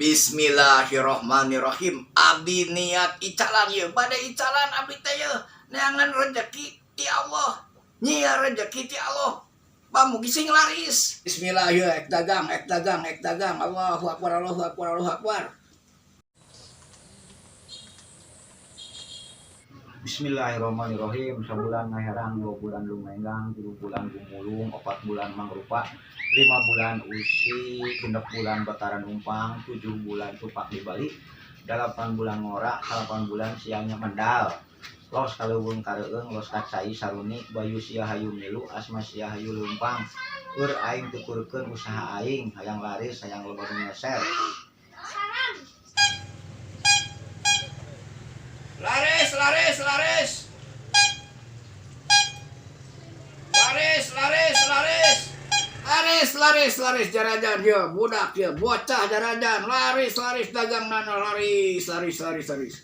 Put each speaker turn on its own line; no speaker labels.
Bismillahirrohmanirrohim. Abdi niat icalan ye, bade icalan abdi teh ye, neangan rezeki ti Allah, nyiar rezeki ti Allah. Pamugi sing laris. Bismillah ye, ek dagang, ek dagang, ek dagang. Allahu akbar, Allahu akbar, Allahu akbar.
Bismillahirrahmanirrahim. Sabulan ngaherang, 2 bulan lumenggang, 3 bulan gumulung, 4 bulan mangrupa, 5 bulan usi, 6 bulan bataran umpang, 7 bulan tupak di Bali, 8 bulan ngora, 8 bulan siangnya mendal. Los kaleuweung kareueung, los kacai saruni, bayu sia hayu milu, asma sia hayu leumpang. Eur aing tukurkeun usaha aing, hayang laris, hayang loba nu meser.
Laris, laris, laris. Laris, laris, laris. Laris, laris, laris jarajan ye, budak ye, bocah jarajan, laris, laris dagang nana, laris, laris, laris, laris.